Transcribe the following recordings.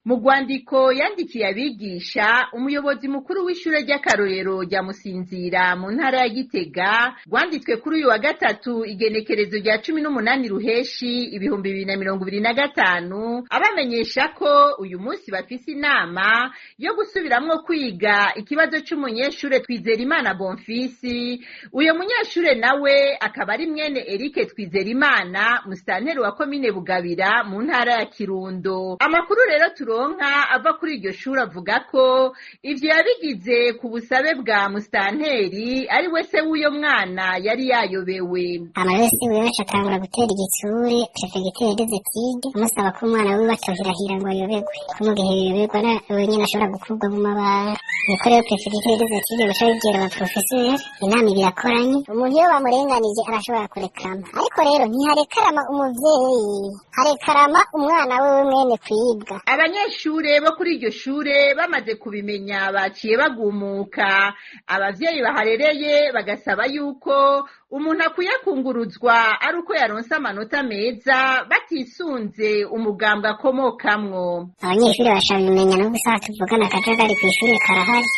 Mu rwandiko yandikiye abigisha, umuyobozi mukuru w'ishure ry'akarorero rya Musinzira mu ntara ya Gitega, rwanditswe kuri uyu wa gatatu igenekerezo rya 18 Ruheshi 2025, abamenyesha ko uyu munsi bafise inama yo gusubiramwo kwiga ikibazo c'umunyeshure Twizerimana Bonfisi. Uyo munyeshure nawe akaba ari mwene Eric Twizerimana, musitanteri wa komine Bugabira mu ntara ya Kirundo. Amakuru rero turonka ava kuri iryo shure avuga ko ivyo yabigize ku busabe bwa musitanteri, ari we se w'uyo mwana yari yayobewe. Amaresi wiwe atangura gutera igitsure préfecture des études, amusaba ko umwana wiwe atohirahira ngo ayoberwe, ko mu gihe yoberwa we nyene ashobora gukurwa mu mabara. Niko rero préfecture des études baca babwira aba professeur, inama ibirakoranye. Umuntu iyo bamurenganije arashobora kurekarama, ariko rero ntiharekarama umuvyeyi, harekarama umwana wiwe mwene kwibwa. Abanyeshure bo kuri iryo shure bamaze kubimenya baciye bagumuka. Abavyeyi baharereye bagasaba yuko umuntu akwiye kunguruzwa ari uko yaronse amanota meza, batisunze umugambwe akomokamwo. Abanyeshuri bashabimenya, no gusaha tuvugana akajagari kw'ishure karahari,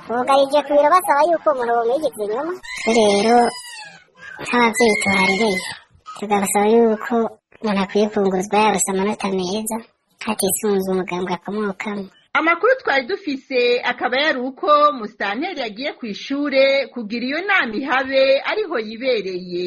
bugarije ku biro basaba yuko umuntu bomwigiza inyuma. Twe rero nk'abavyeyi tuharereye tugasaba yuko umuntu akwiye kunguruzwa yarose amanota meza, hatisunzwe umugambwe akomokamo. Amakuru twari dufise akaba yari uko musitanteri yagiye kw'ishure kugira iyo nama ihabe ariho yibereye.